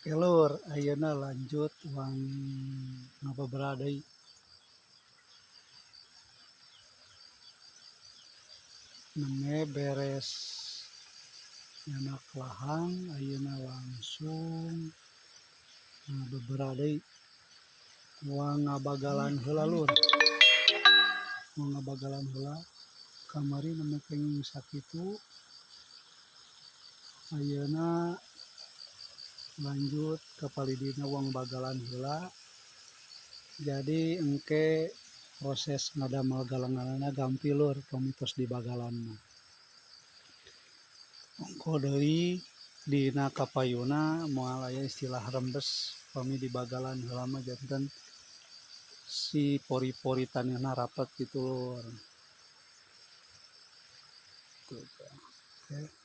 Oke lur, ayeuna lanjut urang ngababera deui. Nembe beres nyanak lahang, ayeuna langsung ngababera deui. Urang ngabagalan heula lur. Urang ngabagalan heula, kamari nembe kenging sakitu, ayeuna lanjut ka palidina urang bagalan heula. Jadi engke proses ngadamel galenganana gampil lur pami tos dibagalan mah. Ongkoh deui dina kapayuna moal aya istilah rembes pami dibagalan heula mah janten si pori-pori taneuhna rapet kitu lur. Tuh, oke.